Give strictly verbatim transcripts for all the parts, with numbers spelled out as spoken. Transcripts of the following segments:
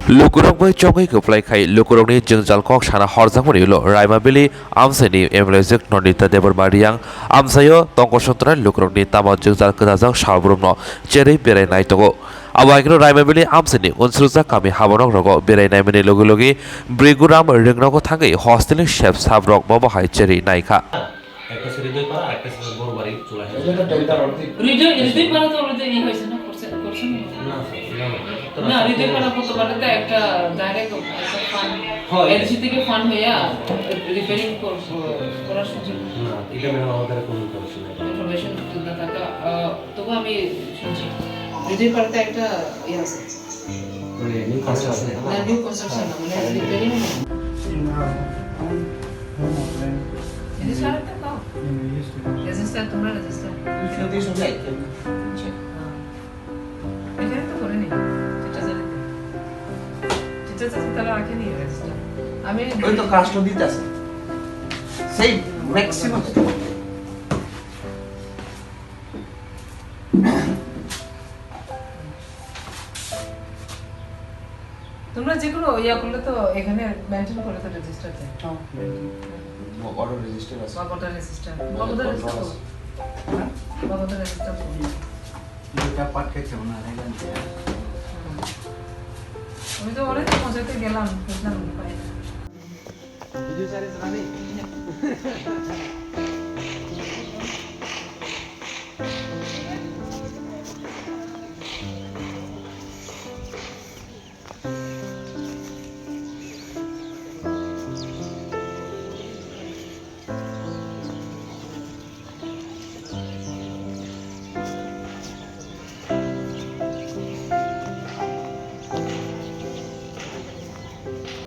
Lukurok bai chongwi kwplai khai lukurokni jwngjal kok sana horjakmani ulo Raimabili amchaini M L A jwk Nandita Debbarma Riyang amchaio tongkosontra lukurokni tamo jwngjal kwchajak salbrumno cherwi berai nai tongo. Abo hai kheno Raimabili amchaini unsrukjak kami haborok rogo berai naimani logi logi Briguram rwngnogo thangwi hostelni sep sabrok bobo hai cherwi naikha. একটা হচ্ছে হৃদয়পাড়া, আর একটা হচ্ছে বড়বাড়ি চুলাইহাট। হৃদয়, হৃদয়পাড়া তো already ইয়ে হয়েছে না, করছে, করছে না? না, স্যার, না, না। না, হৃদয়পাড়া বলতে পারে তো একটা direct একটা fund, হয়। এলসি থেকে fund হইয়া repairing কর-, করার সুযোগ। না, এটা ম্যাডাম আমাদের কোনো ইনফরমেশন নেই। ইনফরমেশন না থাকা, আহ, তবু আমি শুনছি। হৃদয়পাড়াতে একটা ইয়ে আছে। মানে নিউ কনস্ট্রাকশন না, নিউ কনস্ট্রাকশন না, মানে রিপেয়ারিং না। রেজিস্টার তো পাও। রেজিস্টার, তোমরা রেজিস্টার। এখানে তো করেনি। চিটাচারিতে। চিটাচারিতে তারা রাখেনি রেজিস্টার। আমি ওই তো কাজটা দিতে আছে। সেই ম্যাক্সিমাম। তোমরা যে কোনো ইয়া করলে তো এখানে মেনটেন করে তো রেজিস্টার দেয়। হ্যাঁ, মেনটেন। ব-, অটো রেজিস্টার আছে। বাগদা রেজিস্টার। মানে বাগদা কন্ট্রোল রেজিস্টার আছে। করো। হ্যাঁ? বাগদা রেজিস্টার করো। দুটা পাট খেতে হবে না, এখান থেকে। হুম। আমি তো অনেক মজাতে গেলাম, বুঝলাম না, পাই না। Video share is running.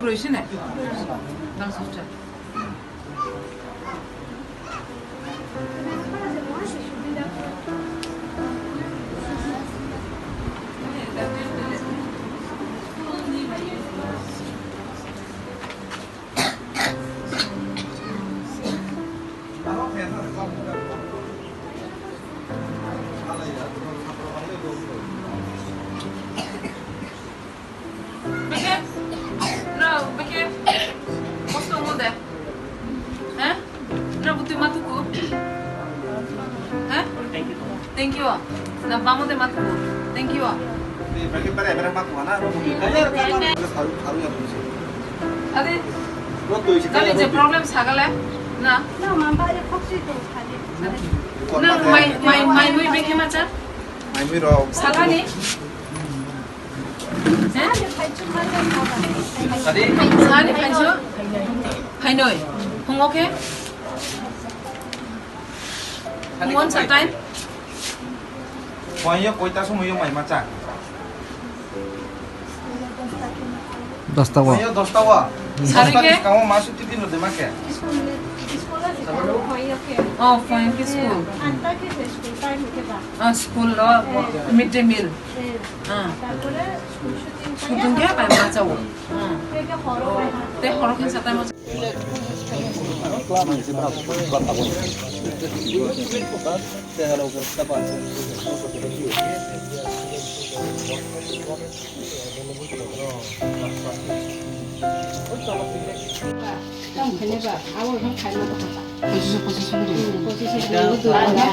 রয়েছে না? Beke, no, beke, kosto mo de. Hah? No, buti matuku. Hah? Thank you. Na bamo de matuku. Thank you. Ade, kali je problem sagale na. Na, mai, mai, mai, mui beke macha. Sagani. Hah? Sagani phainso? Phainoi. Phungo khe? Phungo sa time? Phainyo koita somoyo mai macha? Dosta o. Phainyo dosta o. Sari khe? Dosta ni sikang o ma suti din rode ma khe? Oh, phainyo khe school. Ah, school lo midday meal. Ah. Sudung khe bai macha o. Ah. Te horo khe sa time o. Tamo khainai ba, abo wngkha khaima tongkha ta. Pochisho, pochisho kori. Hmm, pochisho kori, dui bela.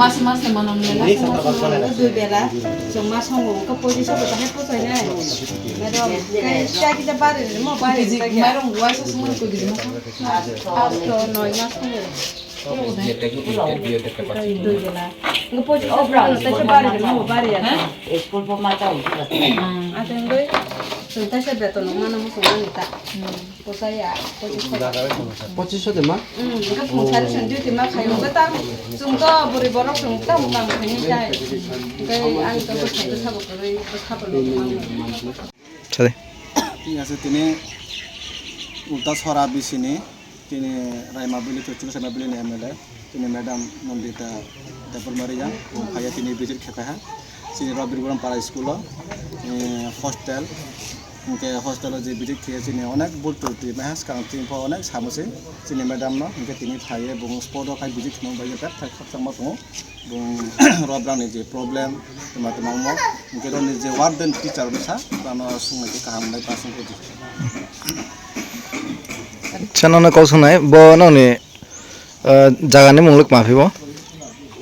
Mas, mas ni mano nila. Mas ni mano nila, dui bela. Chwng mas songo wngkha pochisho bo tahai pochainai. Madam, kai chaki ta bari rimo, bari. Kg, mairong waisa sumani kg mas. Asto, noi mas songo. Dui bela. Wngkha pochisho sumani taisa bari rimo, bari ya. School bo ma ta wngkha. Atengoi, chwng taisa beton wngmano muchungmani ta. Pochaya, pochisho. Pochisho de ma? Hmm, hwnkhe phung sari song duty ma khaio, hwnkhe tam, chwng to bwrwi borok chwng tam kam khainai tai. Hwnkhe ang to bwsai bwsa bo kwrwi, bwsa bo lok ma. Thik ase, tini Ultasora B C ni, tini Raima Bili, Churchil Raima Bili ni M L A. Tini Madam Nandita Debbarma Riyang, o phaiya tini visit khe phaiha. Chini Robir Borom Para school o, eh, hostel, Hwnkhe hostel o je visit khe chini onek bul twtwi maiha swkang chini pho onek samo se chini madam no, hwnkhe tini phaiye bung spot o khai visit kheno bai pet khai khakchangma tongo. Bung rob rang ni je problem twma twma mo, hwnkhe roni je warden teacher bwsa bano swngnai khe kaham bai pasung khe. Chano no kok songnai bo nokni, ah, jaga ni mung lwk ma phi bo?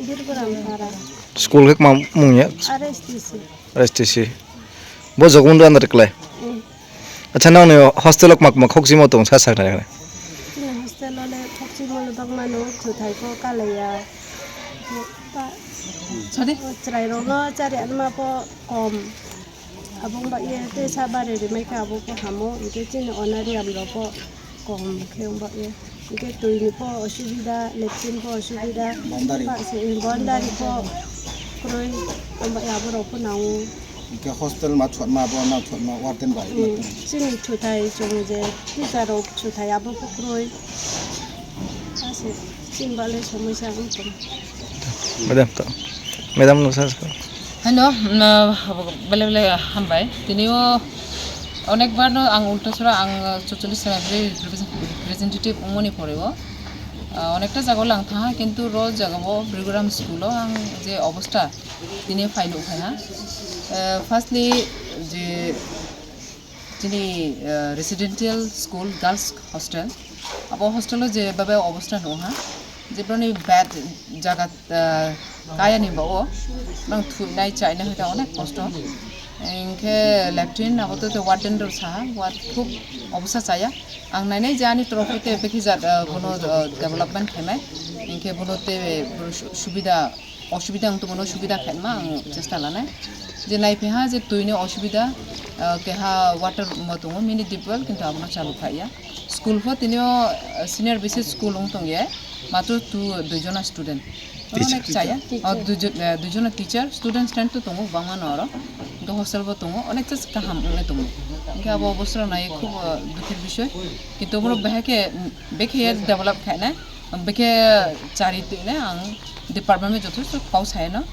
Birgram para. School khe ma mung ya? R S T C. R S T C. Bo Jagabondhu under klai? Mm. Acha, nokni hostel o kma kma khokchimo tong sa saknai khe? Chini hostel o le khokchimo le bangma no, thuthai pho kalaiya. Pa-, Sorry? Chwrai rok no chari anma pho kom. Abong ba ye te sa bare rimai kha abo pho hamo, hwnkhe chini honorarium rok pho kom khe wng ba ye. Hwnkhe twi ni pho osubida, latrine pho osubida, boundary. Ba se, boundary pho kwrwi, wng ba ye abo rok pho nango. Hwnkhe hostel ma thwkma bo na thwkma warden bai. Hmm, chini thuthai chwng je teacher rok thuthai abo pho kwrwi. Ase, chini bagwi somoisa wng tong. Madam, to. Madam, no sa. Hello, mm, bele bele hambai. Tini o onek bar no ang Ultasora ang chorchollis sera bwrwi represent-, representative wngmani pore o, ah, onekta jaga o lang thanha, kintu ro jaga o Birgram school o ang je obostha tini phai nuk phaiha. Eh, firstly, je chini, eh, residential school girls hostel. Abo hostel o je babe obostha nung ha, je broni bed jaga, eh, kaya ni ba o, nang thui nai chai nai hoita onek kosto. Hingke latrine abo to te warden rok sa ha, ward khub obostha chaya. Ang nai nai je ani torof hoite bekhi jat, eh, bono, eh, development khainai. Hingke bono te, eh, su-, subida osubida wng tongmano subida khaima ang chesta lanai. Je naiphaiha je twini osubida, ah, keha water mo tongo, mini deep well, kintu abono chalu khaiya. School pho tini o, ah, senior B C school wng tongya, matro tu dui jona student. Teacher. Onek chaya. Oh, dui jon, eh, dui jona teacher, student strength to tongo, bangma no oro. Hingke hostel bo tongo, onek just kaham wngwi tongo. Hingke abo obosro nai khub, ah, dukhir bisoi. Kintu borok bahai khe, mm, bekhe develop khainai. Ang bekhe chari twi le ang department bai jotheshto kau sai no.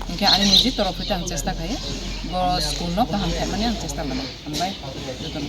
Hingke ani niji torof hoite ang chesta khai. Bo school no kaham khaimani ang chesta lanai. Hambai jotono.